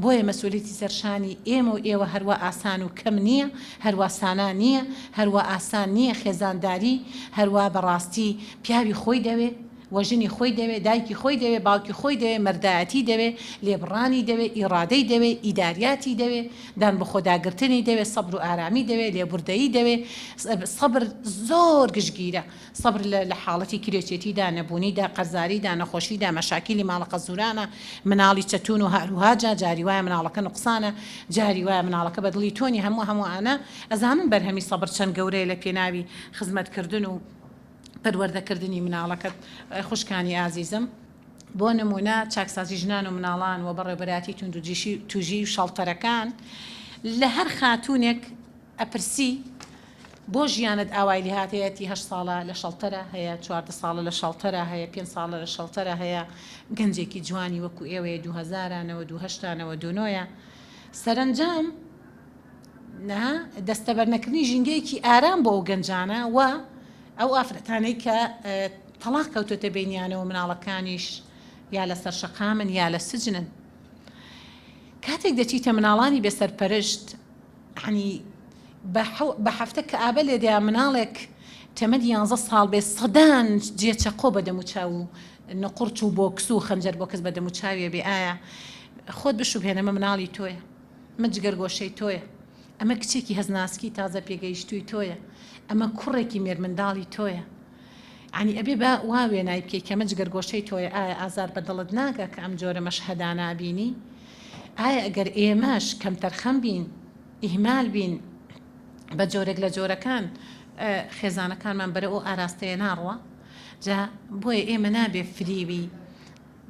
Speaker 1: بۆیە مەسئولیەتی سەرشانی ئێمە و ئێوە هەروا ئاسان و کەم نییە هەروا سانا نییە هەروا ئاسان نییە خێزانداری هەروا بەڕاستی پیاوی خۆی دەوێ. و ژنی خۆی دەوێ، دایکی خۆی دەوێ، باوکی خۆی دەوێ، مەردایەتی دەوێ، لێبڕانی دەوێ، ئیڕادەی دەوێ، ئیداریاتی دەوێ، دانبەخۆداگرتنی دەوێ، سەبر و ئارامی دەوێ، لێبوردەیی دەوێ، سەبر زۆر گشتگیرە، سەبر لە لە حاڵەتی کرێچێتیدا، نەبوونیدا، قەرزاریدا، نەخۆشیدا، مەشاکیلی ماڵە قەزوورانە، مناڵی چەتوون و هاروهاجە، جاری وایە مناڵەکە نوقسانە، جاری وایە مناڵەکە بە دڵی تۆ نیە، هەموو هەموو ئانە ئەزانن بەرهەمی سەبر چەند گەورەیە لە پێناوی خزمەتکردن و پەروەردەکردنی مناڵەکەت خوشکانی ئازیزم. بۆ نموونە چاکسازی ژنان و مناڵان و بەڕێوبەرایەتی توندوتیژی توژی و شەڵتەرەکان لە هەر خاتوونێک ئەپرسی بۆ ژیانت ئاوای لێهات هەیەتی هەشت ساڵە لە شەڵتەرە هەیە 14 ساڵە لە شەڵتەرە هەیە پێنج ساڵە لە شەڵتەرە هەیە گەنجێکی جوانی وەکو ئێوەیە دوو هەزارە نەوەد و هەشتە نەوەد و نۆیە سەرەنجام نا دەستەبەرنەکردنی ژینگەیەکی ئارام بۆ ئەو گەنجانە و ئەو ئافرەتانەی کە تەڵاق کەوتۆتە بینیانەوە مناڵەکانیش یا لەسەر شەقامن یا لە سجنن کاتێک دەچیتە مناڵانی بێسەرپەرشت یانی بە هەفتە کەئابە لێدەیا مناڵێک تەمەنی یانزە ساڵ بێ سەدان جێ چەقۆ بە دەموچاو و نقوڕچ و بۆکس و خەنجەر بۆکس بە دەموچاویە بێ ئایا خۆت بشوبهێنە ئەمە مناڵی تۆیە ئەمە جگەرگۆشەی تۆیە ئەمە کچێکی هەست ناسکی تازە پێگەیشتووی تۆیە ئەمە کوڕێکی مێرمنداڵی تۆیە یانی ئەبێ با وا وێنای بکەی کە ئەمە جگەرگۆشەی تۆیە ئایا ئازار بە دڵت ناگا کە ئەم جۆرە مەشهەدانە ئەبینی ئایا ئەگەر ئێمەش کەمتەرخەم بین ئیهمال بین بە جۆرێک لە جۆرەکان خێزانەکانمان بەرەو ئەو ئاراستەیە ناڕوا جا بۆیە ئێمە نابێ فریوی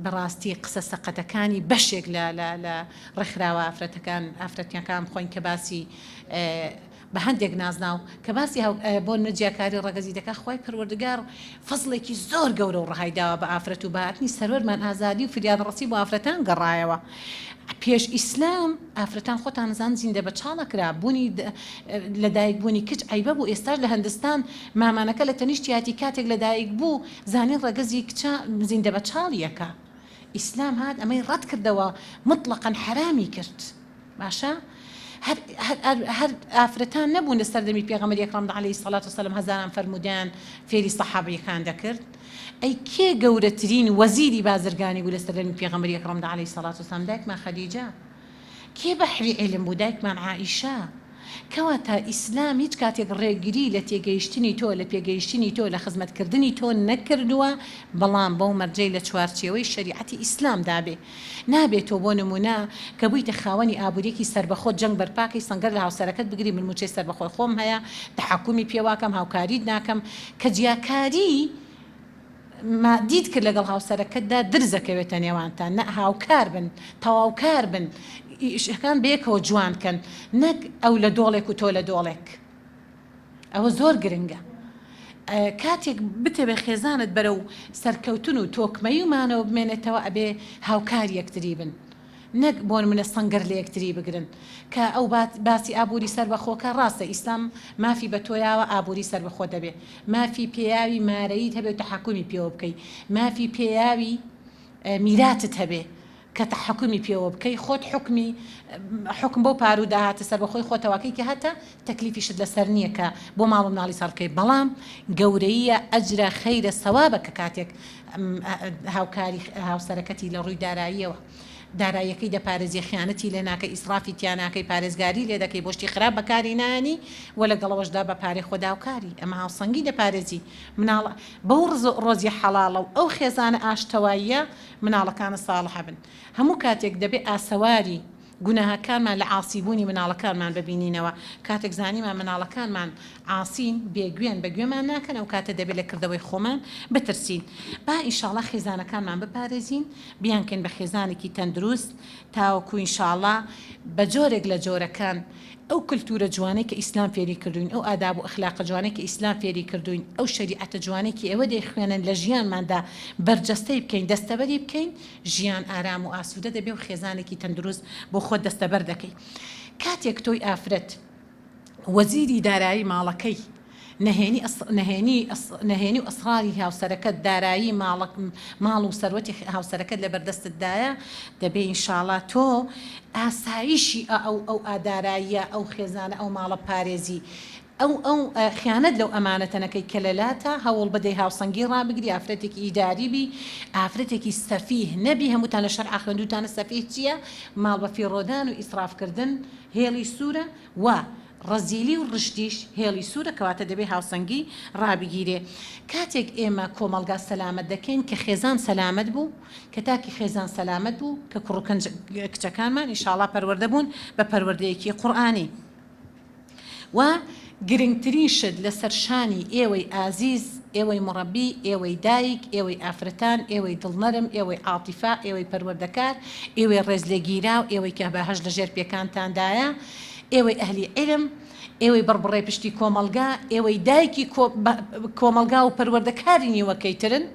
Speaker 1: بەڕاستی قسە سەقەتەکانی بەشێک لە لە لە ڕێکخراوە ئافرەتەکان ئافرەتیەکان بخۆین کە باسی بە هەندێک نازناو کە باسی بۆ نمونە جیاکاری ڕەگەزی دەکات خوای پەروەردگار فەزڵێکی زۆر گەورە و ڕەهای داوە بە ئافرەت و بە هاتنی سەروەرمان ئازادی و فریادڕەسی بۆ ئافرەتان گەڕایەوە پێش ئیسلام ئافرەتان خۆتان زان زیندە بە چاڵە کرا بوونی لەدایک بوونی کچ عەیبە بوو ئێستاش لە هەندستان مامانەکە لە تەنیشتیاتی کاتێک لەدایک بوو زانین ڕەگەزی کچە زیندە بە چاڵیەکە ئیسلام هات ئەمەی ڕەت کردەوە مطلقا حەرامی کرد باشە هەر هەر هەر ئافرەتان نەبوون لە سەردەمی پێغەمبەری ئەکرەم عەلەیهی سەڵات وسەلام هەزاران فەرموودەیان فێری سەحابیەکان دەکرد ئەی کێ گەورەترین وەزیری بازرگانی بوو لە سەردەمی پێغەمبەری ئەکرەم عەلەیهی سەڵات وسەلام دایکمان خەدیجە کێ بەحری عیلم بوو دایکمان عائیشە کەواتە ئیسلام هیچ کاتێک ڕێگری لە تێگەیشتنی تۆ، لە پێگەیشتنی تۆ، لە خزمەتکردنی تۆ نەکردووە، بەڵام بەو مەرجەی لە چوارچێوەی شەریعەتی ئیسلامدا بێ. نابێ تۆ بۆ نموونە کە بوویتە خاوەنی ئابوورییەکی سەربەخۆ جەنگ بەرپاکەی سەنگەر لە هاوسەرەکەت بگری من مووچەی سەربەخۆی خۆم هەیە، تەحەکومی پێواکەم، هاوکاریت ناکەم، کە جیاکاری مادیت کرد لەگەڵ هاوسەرەکەتدا درز ئەکەوێتە نێوانتان نە هاوکار بن تەواوکار بن ئیشەکان بەیەکەوە جوان کەن نەک ئەو لە دۆڵێک و تۆ لە دۆڵێک ئەوە زۆر گرنگە کاتێک بتەوێ خێزانت بەرەو سەرکەوتن و تۆکمەیی و مانەوە بمێنێتەوە ئەبێ هاوکار یەکتری بن نەک بۆ نمونە سەنگەر لە یەکتری بگرن کە ئەو باسی ئابوری سەربەخۆکە ڕاستە ئیسلام مافی بە تۆیاوە ئابوری سەربەخۆ دەبێ مافی پێیاوی مارەییت هەبێ و تەحەکومی پێوە بکەی مافی پێیاوی میراتت هەبێ کە تەحەکومی پێوە بکەی خۆت حوکمی حوکم بەو پارو داهاتە سەربەخۆی خۆتەوەکەی کە هەتە تەکلیفیشت لەسەر نییە کە بۆ ماڵ و مناڵی سەرف بکەی بەڵام گەورەییە ئەجرە خەیرە سەوابە کە کاتێک هاوکاری هاوسەرەکەتی لە ڕووی داراییەوە داراییەکەی دەپارێزی خیانەتی لێ ناکەی ئیسرافی تیا ناکەی پارێزگاری لێ دەکەی بۆ شتی خراپ بەکاری نایەنی و لەگەڵەوەشدا بە پارەی خۆت هاوکاری ئەمە هاوسەنگی دەپارێزی مناڵ بەو ڕۆزی حەڵاڵە و ئەو خێزانە ئاشتەواییە مناڵەکانت ساڵح ئەبن هەموو کاتێک دەبێ ئاسەواری گوناهەکانمان لە عاسی بوونی مناڵەکانمان ببینینەوە، کاتێک زانیمان مناڵەکانمان عاسین، بێ گوێن، بە گوێمان ناکەن، ئەو کاتە دەبێت لە کردەوەی خۆمان بترسین. با ئینشاڵا خێزانەکانمان بپارێزین، بیانکەین بە خێزانێکی تەندروست، تاوەکو ئینشاڵا بە جۆرێک لە جۆرەکان ئەو کلتورە جوانەی کە ئیسلام فێری کردووین، ئەو ئاداب و ئەخلاقە جوانەی کە ئیسلام فێری کردووین، ئەو شەریعەتە جوانەی کە ئێوە دەیخوێنن لە ژیانماندا بەرجەستەی بکەین، دەستەبەری بکەین، ژیان ئارام و ئاسوودە دەبێ و خێزانێکی تەندروست بۆ خۆت دەستەبەر دەکەی. کاتێک تۆی ئافرەت وەزیری دارایی ماڵەکەی، نەهێنی نەهێنی نەهێنی و ئەسڕاری هاوسەرەکەت، دارایی ماڵە ماڵ و سەروەتی هاوسەرەکەت لەبەر دەستتدایە، دەبێ ئینشاڵا تۆ ئاسایشی ئەو ئەو ئاداراییە، ئەو خێزانە، ئەو ماڵە بپارێزی. ئەو ئەو خیانەت لەو ئەمانەتە نەکەی کە لەلاتە، هەوڵ بدەی هاوسەنگی ڕابگری، ئافرەتێکی ئیداری بی، ئافرەتێکی سەفیه نەبی، هەمووتان لە شەرعا خوێندووتانە سەفیه چییە، ماڵ بەفیڕۆدان و ئیسراف کردن هێڵی سوورە و ڕەزیلی و ڕشتیش هێڵی سوورە، کەواتە دەبێ هاوسەنگی ڕابگیرێ. کاتێک ئێمە کۆمەڵگا سەلامەت دەکەین کە خێزان سەلامەت بوو، کە تاکی خێزان سەلامەت بوو، کە کوڕ و کچەکانمان ئیشاڵا پەروەردە بوون بە پەروەردەیەکی قورئانی. و گرنگترین شت لەسەر شانی ئێوەی ئازیز، ئێوەی موڕەبی، ئێوەی دایک، ئێوەی ئافرەتان، ئێوەی دڵنەرم، ئێوەی عاتیفە، ئێوەی پەروەردەکار، ئێوەی ڕێزلێگیراو، ئێوەی کە بەهەشت لەژێر پێکانتاندایە، ئێوەی ئەهلی عیلم، ئێوەی بڕبڕەی پشتی کۆمەڵگا، ئێوەی دایکی کۆمەڵگا و پەروەردەکاری نیوەکەی ترن،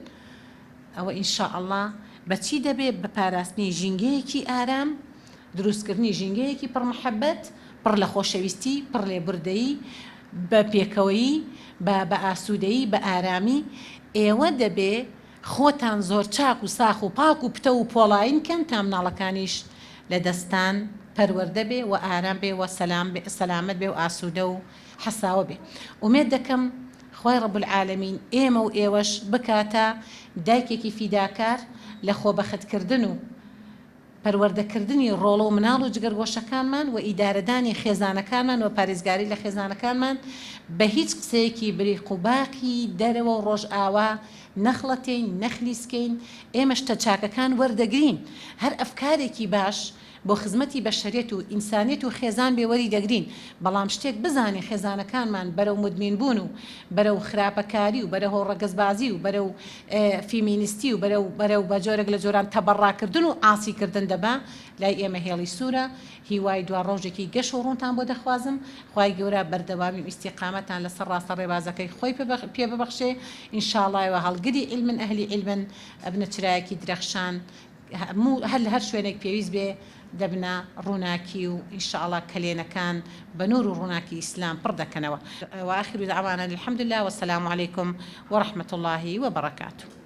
Speaker 1: ئەوە ان شاء اللە بە چی دەبێ؟ بە پاراستنی ژینگەیەکی ئارام، دروستکردنی ژینگەیەکی پڕ محەبەت، پڕ لە خۆشەویستی، پڕ لێبوردەیی، بە پێکەوەیی، بە بە ئاسوودەیی، بە ئارامی، ئێوە دەبێ خۆتان زۆر چاک و ساخ و پاک و پتەو و پۆڵایین کەن تا مناڵەکانیش لە دەستان پەروەردە بێ و ئارام بێ و سەلام بێ سەلامەت بێ و ئاسوودە و حەساوە بێ. ئومێد دەکەم خوای رب العالمین ئێمە و ئێوەش بکاتە دایکێکی فیداکار لە خۆبەختکردن و پەروەردەکردنی ڕۆڵە و مناڵ و جگەرگۆشەکانمان و ئیدارەدانی خێزانەکانمان و پارێزگاری لە خێزانەکانمان بە هیچ قسەیەکی بریق و باقی دەرەوە و ڕۆژئاوا نەخڵەتێین نەخلیسکێین ئێمە شتە چاکەکان وەردەگرین هەر ئەفکارێکی باش بۆ خزمەتی بەشەریەت و ئینسانیەت و خێزان بێ وەری دەگرین بەڵام شتێک بزانین خێزانەکانمان بەرەو مودمین بوون و بەرەو خراپەکاری و بەرەو ڕەگەزبازی و بەرەو فیمینستی و بەرەو بەرەو بە جۆرێک لە جۆران تەبەڕا کردن و عاسی کردن دەبا لای ئێمە هێڵی سوورە هیوای دوا ڕۆژێکی گەش و ڕوونتان بۆ دەخوازم خوای گەورە بەردەوامی و ئیستیقامەتان لەسەر ڕاستە ڕێبازەکەی خۆی پێ ببەخشێ ان شاء اللە ئێوە هەڵگری عیلمن ئەهلی عیلمن ئەبنە چرایەکی درەخشان هەموو هەر لە هەر شوێنێک پێویست بێ دەبنە ڕووناکی و ان شاء اللە کەلێنەکان بە نور و ڕووناکی ئیسلام پڕ دەکەنەوە. وآخر دعوانا ان الحمد لله والسلام علیکم ورحمة اللە وبرکاته.